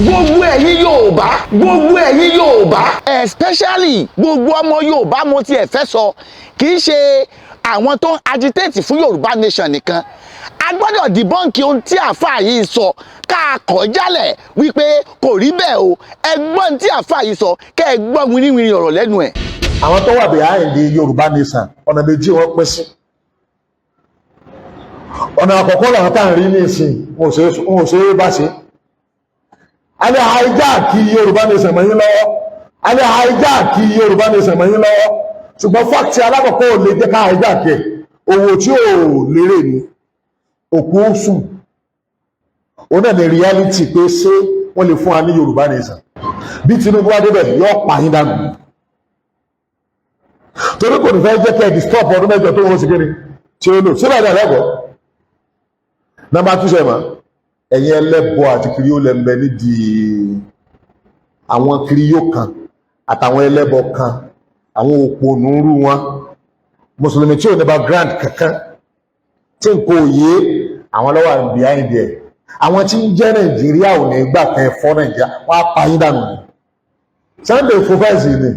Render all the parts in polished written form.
Gbogbo ẹ̀yin Yorùbá, gbogbo ẹ̀yin Yorùbá, especially gbogbo ọmọ Yorùbá, mo tiẹ̀ fẹ́ sọ, kì í ṣe àwọn tó ń agitate fún Yorùbá Nation nìkan. A gbọ́dọ̀ debunk ohun tí àáfàá yìí sọ, ká a kọ̀ jálẹ̀ wípé kò rí bẹ́ẹ̀ o. Ẹ gbọ́ ohun tí àáfàá yìí sọ, kẹ́ ẹ gbọ́ wíníwíní ọ̀rọ̀ lẹ́nu ẹ̀. Àwọn tó wà behind the Yorùbá Nation, ọ̀nà méjì wọ́n pín sí. Ọ̀nà àkọ́kọ́ làwọn tá à ń rí ní ìsìn, wọn ò ṣe é bá ṣe. A lè hijack Yorùbá Nation mọ́ yín lọ́wọ́, a lè hijack Yorùbá Nation mọ́ yín lọ́wọ́, ṣùgbọ́n fact alákọ̀ọ́kọ́ ò lè jẹ́ ká hijack ẹ̀. Owó tí ò lérè ni òkú ó sùn. Ó náà ní reality pé ṣé wọ́n lè fún wa ní Yorùbá Nation? Bí Tinubu wá débẹ̀, yóò pa yín dànù, torí kò ní fẹ́ jẹ́ kẹ́ ẹ̀ disturb ọdún 8 tó wọ́n sì kéde tí ó lò síbẹ̀ ní ẹlẹ́bọ̀. Number two, sẹ́mọ̀ ẹ̀yin ẹlẹ́bọ àti kiriyó lẹ́mbẹ nídìí àwọn kiriyó kan àtàwọn ẹlẹ́bọ kan, àwọn òpònú rú wọn, mùsùlùmí tí ò ní background kankan, tí n kò yé àwọn lọ́wọ́ behind ẹ̀. Àwọn tí ń jẹ́ Nàìjíríà ò ní gbà kẹ́ fọ́ Nàìjíríà, wọ́n á pa yín dànù ni. Sunday fún fẹ́ǹsì ni,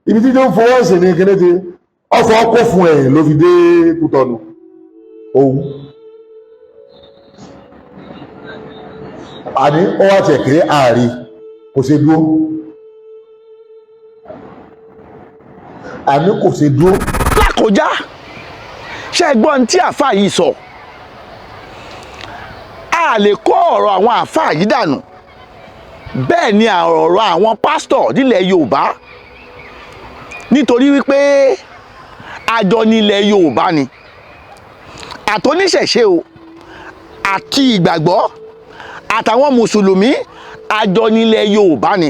ibi tí tó ń fọwọ́ sí ní kíní ti ọfọ̀ kó fún ẹ̀ ló fi dé Kútọ́nù òun. Àní ó wá tiẹ̀ kéré ààrí kò ṣe dúró, àní kò ṣe dúró. Lákòjá, ṣe é gbọ́ ohun tí àáfàá yìí sọ? A lè kó ọ̀rọ̀ àwọn àáfàá yìí dànù. Bẹ́ẹ̀ ni ọ̀rọ̀ àwọn pásítọ̀ nílẹ̀ Yorùbá, nítorí wípé àjọ nílẹ̀ Yorùbá ni, àtọ́níṣẹ̀ṣe o, àti ìgbàgbọ́, àtàwọn mùsùlùmí, àjọ nílẹ̀ Yorùbá ni.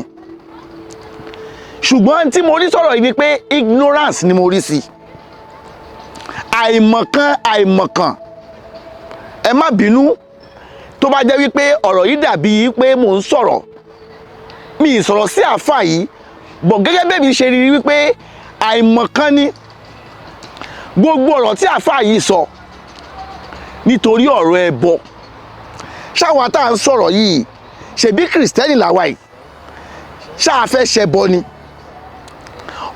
Ṣùgbọ́n tí mo rí sọ̀rọ̀ yìí ni pé ignorance ni mo rí sí, àìmọ̀kan, àìmọ̀kan. Ẹ má bínú tó bá jẹ́ wípé ọ̀rọ̀ yìí dàbí pé mò ń sọ̀rọ̀, mi ì sọ̀rọ̀ sí àáfàá yìí bọ̀, gẹ́gẹ́ bẹ́ẹ̀ mi ṣe rí wípé àìmọ̀kan ni gbogbo ọ̀rọ̀ tí àáfàá yìí sọ nítorí ọ̀rọ̀ ẹbọ. Ṣáwa tá à ń sọ̀rọ̀ yìí, ṣebí Kìrìsìtẹ́nì làwa yìí, ṣáà fẹ́ ṣẹbọ ni?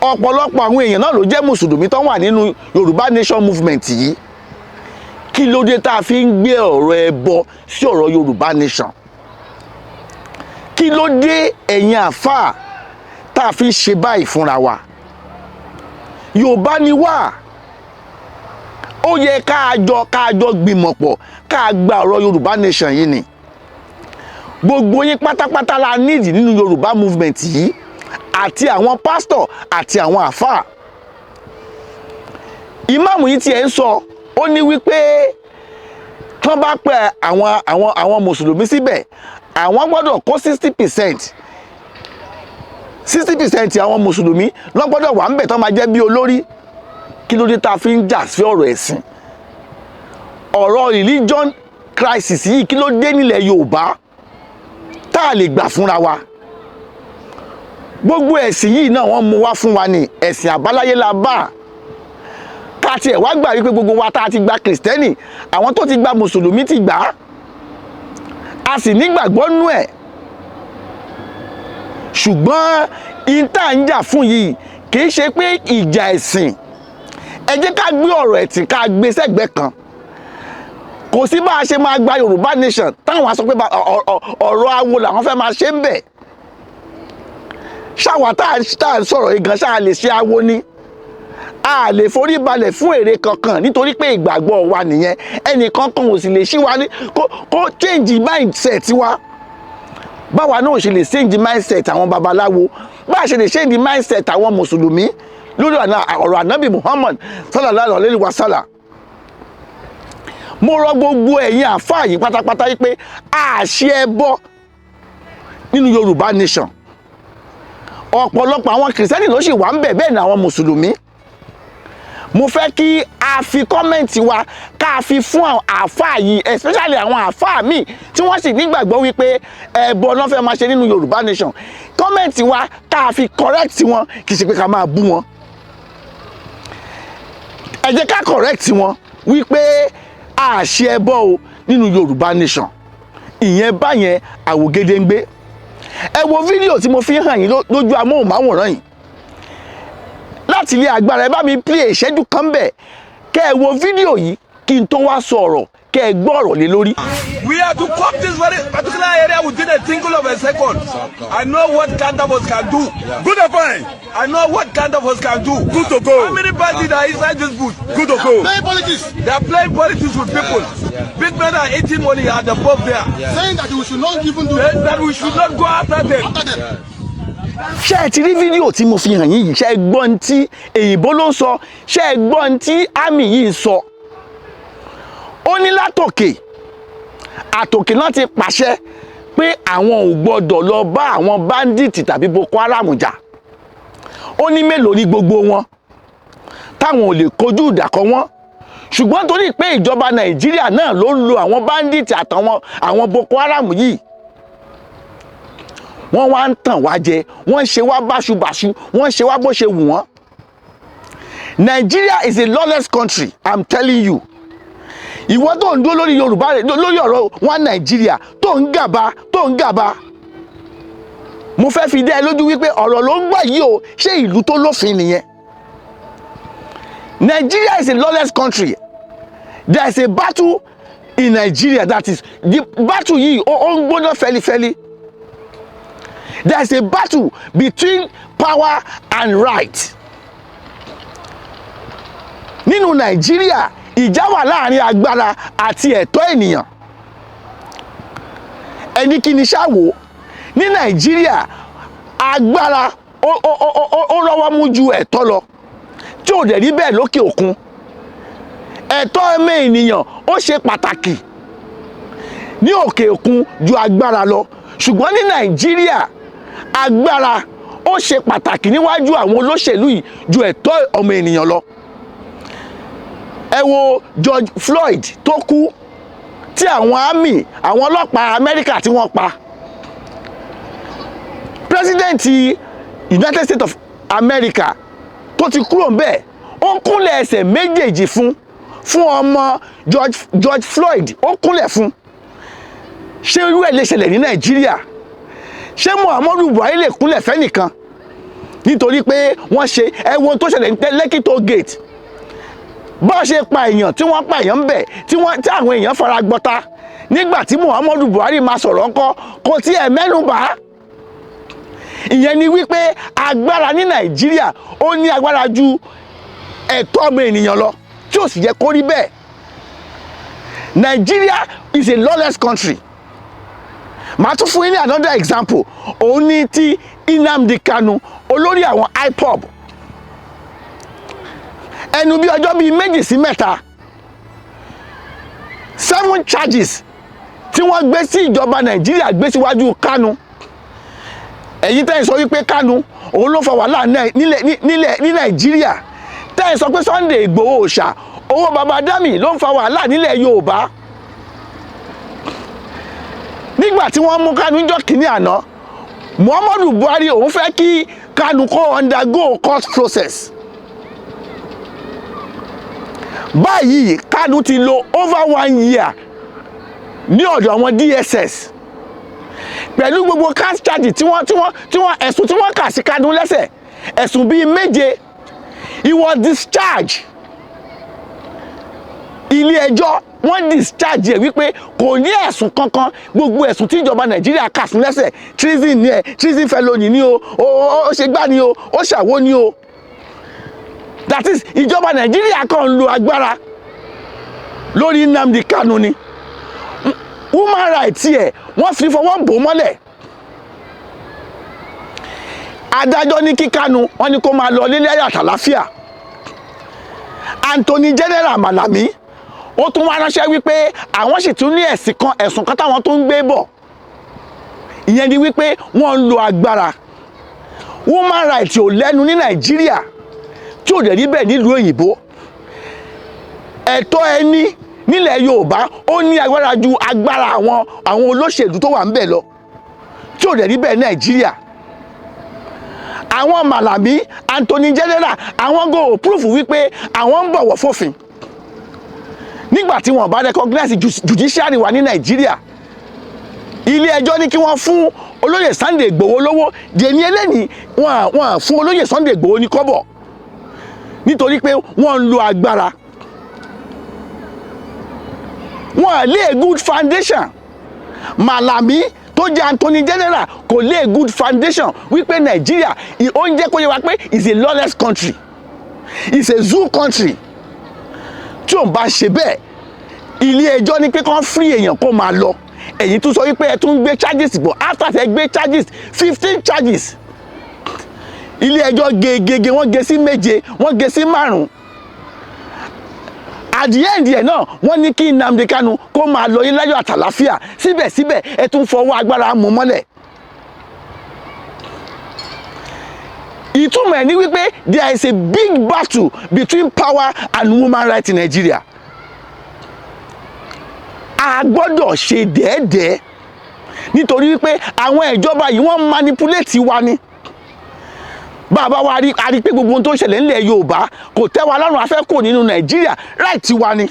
Ọ̀pọ̀lọpọ̀ àwọn èèyàn náà ló jẹ́ mùsùlùmí tó wà nínú Yorùbá Nation movement yìí. Kí ló dé tá a fi ń gbé ọ̀rọ̀ ẹbọ sí ọ̀rọ̀ Yorùbá Nation? Kí ló dé, ẹ̀yin àáfàá, tá a fi ń ṣe báyìí fúnra wa? Yorùbá ni wá, ó yẹ ká jọ gbìmọ̀ pọ̀, ká gba ọ̀rọ̀ Yorùbá Nation yìí ni. Gbogbo yín pátápátá la nídìí nínú Yorùbá movement yìí, àti àwọn pásítọ̀ àti àwọn àáfàá. Ìmáàmù yìí tiẹ̀ ń sọ, ó ní wípé tán bá pẹ àwọn mùsùlùmí síbẹ̀, àwọn gbọ́dọ̀ kó 60%, 60% àwọn mùsùlùmí ló gbọ́dọ̀ wà ńbẹ̀ tán máa jẹ́ bí olórí. Kí ló dé tá a fi ń jà sí ọ̀rọ̀ ẹ̀sìn, ọ̀rọ̀ religion crisis yìí? Kí ló dé nílẹ̀ Yorùbá tá a lè gbà fúnra wa? Gbogbo ẹ̀sìn yìí náà, wọ́n mú wá fún wa ní ẹ̀sìn àbáláyé la bá. Ká tiẹ̀ wá gbà wípé gbogbo wa tá a ti gba Kìrìsìtẹ́nì, àwọn tó ti gba mùsùlùmí ti gbà á, a sì nígbàgbọ́ nú ẹ̀, ṣùgbọ́n ìta ń jà fún yìí kì í ṣe pé ìjà ẹ̀sìn. Ẹ jẹ́ ká gbé ọ̀rọ̀ ẹ̀sìn, ká gbé sẹ́gbẹ̀ẹ́ kan. Kò sí bá a ṣe máa gba Yorùbá Nation táwọn á sọ pé ọ̀rọ̀ awo làwọn fẹ́ máa ṣe ń bẹ̀. Ṣáwa tá à ń sọ̀rọ̀ yìí gan, ṣáà lè ṣe awo ni? A lè forí balẹ̀ fún èrè kankan, nítorí pé ìgbàgbọ́ wa nìyẹn. Ẹnìkan kan ò sì lè ṣí wa ní kó change mindset wa. Báwa náà ṣe lè change mindset àwọn babaláwo, bá a ṣe lè change mindset àwọn mùsùlùmí lórí ọ̀rọ̀ ànábì Muhammad sallallahu alayhi wa sallam. Mo rọ gbogbo ẹ̀yin àfáà yìí pátápátá yìí pé àṣẹ ẹbọ nínú Yorùbá Nation, ọ̀pọ̀lọpọ̀ àwọn Kìrìsìtẹ́nì ló sì wà ń bẹ̀, bẹ́ẹ̀ ni àwọn mùsùlùmí. Mo fẹ́ kí a fi comment wa, ká fi fún àwọn àáfàá yìí, especially àwọn àáfàá míì tí wọ́n sì nígbàgbọ́ wípé ẹbọ náà fẹ́ máa ṣe nínú Yorùbá Nation. Comment wa, ká fi correct wọn, kì í ṣe pé ká máa bú wọn. Ẹ jẹ́ ká correct wọn wípé àṣẹ ẹbọ o nínú Yorùbá Nation. Ìyẹn báyẹn àwògedengbe. Ẹ wo fídíò tí mo fi hàn yín lójú amóhùnmáwòrán yìí láti ilé agbára. Ẹ bá mi play ìṣẹ́jú kan bẹ̀, kẹ́ ẹ wo fídíò yìí kí n tó wá sọ ọ̀rọ̀, kẹ́ ẹ gbọ́ ọ̀rọ̀ lé lórí. We are to come this very particular area within a tinkle of a second. I know what counterforce can do. Good and fine. I know what counterforce can do. Good to go. How many bandits are inside this bush? Good to go. Playing politics, They are playing politics with people. Big men are eating money at the pub there. Saying that we should not even do That we should not go after them. After them. Ṣé ẹ ti rí fídíò tí mo fi hàn yín yìí? Ṣé ẹ gbọ́ ohun tí èyìnbó ló ń sọ? Ṣé ẹ gbọ́ ohun tí army yìí ń sọ? Ó ní látòkè àtòkè náà ti pàṣẹ pé àwọn ò gbọ́dọ̀ lọ bá àwọn bandit tàbí Boko Haram jà. Ó ní mélòó ní gbogbo wọn táwọn ò lè kojú ìdàkọ wọn, ṣùgbọ́n torí pé ìjọba Nàìjíríà náà ló ń lo àwọn bandit àtàwọn àwọn Boko Haram yìí, wọ́n wá ń tàn wá jẹ, wọ́n ń ṣe wá báṣubàṣu, wọ́n ń ṣe wá bó ṣe wù wọ́n. Nigeria is a lawless country, I'm telling you. Ìwọ tó ń dúró lórí Yorùbá rẹ, lórí ọ̀rọ̀ wọn Nàìjíríà, tó ń gàba, tó ń gàba, mo fẹ́ fi dá ẹ lójú wípé ọ̀rọ̀ ló ń gbà yìí o. Ṣé ìlú tó lófin nìyẹn? Nigeria is a lawless country. There is a battle in Nigeria. That is the battle yìí, ó ń gbóná fẹlifẹli. There is a battle between power and right nínú Nàìjíríà. Ìjà wà láàrin agbára àti ẹ̀tọ́ ènìyàn. Ẹni kí ni ṣáwó ní Nàìjíríà, agbára ó rọ́wọ́ mú ju ẹ̀tọ́ lọ, tí ò dẹ̀ rí bẹ́ẹ̀ lókè òkun. Ẹ̀tọ́ ọmọ ènìyàn, ó ṣe pàtàkì ní òkè òkun ju agbára lọ, ṣùgbọ́n ní Nàìjíríà, agbára ó ṣe pàtàkì níwájú àwọn olóṣèlú yìí ju ẹ̀tọ́ ọmọ ènìyàn lọ. Ẹ wo George Floyd tó kú, tí àwọn army, àwọn ọlọ́pàá Amẹ́ríkà tí wọ́n pa. President United States of America tó ti kúrò ńbẹ̀, ó kúnlẹ̀ ẹsẹ̀ méjèèjì fún ọmọ George Floyd, ó kúnlẹ̀ fún. Ṣé irú ẹ̀ lè ṣẹlẹ̀ ní Nàìjíríà? Ṣé Muhammadu Buhari lè kúnlẹ̀ fẹ́nìkan nítorí pé wọ́n ṣe? Ẹ wo ohun tó ṣẹlẹ̀ ní Lekki toll gate, bá ṣe pa èèyàn tí wọ́n pa èèyàn ń bẹ̀, tí wọ́n tí àwọn èèyàn fara gbọ́ta. Nígbà tí Muhammadu Buhari máa sọ̀rọ̀ ńkọ́? Kò tí ẹ̀ mẹ́nu bà á. Ìyẹn ni wípé agbára ní Nàìjíríà, ó ní agbára ju ẹ̀tọ́ ọmọ ènìyàn lọ, tí ò sì yẹ kó rí bẹ́ẹ̀. Nigeria is a lawless country. Màá tún fún yín ní another example. Òun ní ti Nnamdi Kanu, olórí àwọn IPOB. Ẹnu bí ọjọ́ bíi 2 sí 3, seven charges tí wọ́n gbé sí, ìjọba Nàìjíríà gbé síwájú Kanu. Ẹ̀yin tẹ́ ẹ̀ sọ wípé Kanu òun ló fa wàhálà nílẹ̀ ní Nàìjíríà, tẹ́ ẹ̀ sọ pé Sunday Ìgbòho òòṣà, owó baba dami ló ń fa wàhálà nílẹ̀ Yorùbá, nígbà tí wọ́n mú Kanu jọ́ kínní àná, Muhammadu Buhari òun fẹ́ kí Kanu kó undergo court process. Báyìí, Kanu ti lò over one year ní ọ̀dọ̀ àwọn DSS pẹ̀lú gbogbo cash charge tí wọ́n ẹ̀sùn tí wọ́n kà sí Kanu lẹ́sẹ̀, ẹ̀sùn bíi méje. He was discharged. Ilé ẹjọ́, wọ́n discharge ẹ̀ wípé kò ní ẹ̀sùn kankan. Gbogbo ẹ̀sùn tí ìjọba Nàìjíríà kà fún lẹ́sẹ̀, treason ni ẹ̀, treason felony ni o, ó ṣe gbá ni o, ó ṣàwó ni o. That is, ìjọba Nàìjíríà kàn ń lo agbára lórí Nnamdi Kanu ni. Human rights ẹ̀, wọ́n fi fọwọ́ bò mọ́lẹ̀. Adájọ́ ní kí Kanu, wọ́n ní kó máa lọ nílé ayọ̀ àtàláfíà. Attorney General Malami, ó tún wá ránṣẹ́ wípé àwọn sì tún ní ẹ̀sùn kan táwọn tó ń gbé bọ̀. Ìyẹn ni wípé wọ́n ń lo agbára. Human rights ò lẹ́nu ní Nàìjíríà, tí ò dẹ̀ rí bẹ́ẹ̀ nílùú òyìnbó. Ẹ̀tọ́ ẹni nílẹ̀ Yorùbá, ó ní agbára ju agbára àwọn olóṣèlú tó wà ń bẹ̀ lọ, tí ò dẹ̀ rí bẹ́ẹ̀ Nàìjíríà. Àwọn Malami, Attorney General, àwọn go proof wípé àwọn ń bọ̀wọ̀ fòfin nígbà tí wọ́n bá recognize judiciary wa ní Nàìjíríà. Ilé ẹjọ́ ní kí wọ́n fún olóyè Sunday Igboho lówó. Dèní eléyìí, wọ́n fún olóyè Sunday Igboho ní kọ́bọ̀, nítorí pé wọ́n ń lo agbára. Wọ́n lé good foundation. Malami tó jẹ́ Attorney General kò lé good foundation wípé Nàìjíríà, ó ń jẹ́ kó yé wa pé is a lawless country, is a zoo country. Tí òun bá ṣe bẹ́ẹ̀, ilé ẹjọ́ ní pé kán free èèyàn kó máa lọ. Ẹ̀yin tún sọ wípé ẹ tún gbé charges bọ̀. After tẹ gbé charges, 15 charges, ilé ẹjọ́ gegege, wọ́n gé sí méje, wọ́n gé sí márùn-ún. At the end ẹ̀ náà, wọ́n ní kí Nnamdi Kanu kó máa lọ yín láyọ̀ àtàláfíà. Síbẹ̀síbẹ̀, ẹ tún fọwọ́ agbára mú mọ́lẹ̀. Ìtumọ̀ ẹ̀ ní wípé there is a big battle between power and human rights in Nigeria. A gbọ́dọ̀ ṣe dẹ́ẹ̀dẹ́ẹ́, nítorí wípé àwọn ìjọba yìí, wọ́n manipulate wa ni. Bàbá wa rí, a rí pé gbogbo ohun tó ń ṣẹlẹ̀ nílẹ̀ Yorùbá kò tẹ́ wa lọ́rùn. A fẹ́ kó nínú Nàìjíríà, right wa ni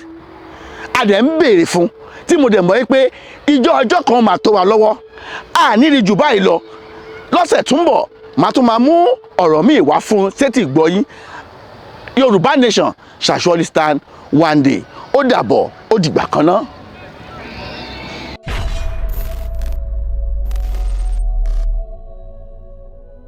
a dẹ̀ ń béèrè fún, tí mo dẹ̀ mọ̀ pé ìjọ ọjọ́ kan máa tó wa lọ́wọ́. A níri jù báyìí lọ. Lọ́sẹ̀ tún bọ̀, màá tún máa mú ọ̀rọ̀ míì wá fún sétí gbọ́ yín. Yorùbá nation shall surely stand one day. Ó dàbọ̀, ó dìgbà kan náà.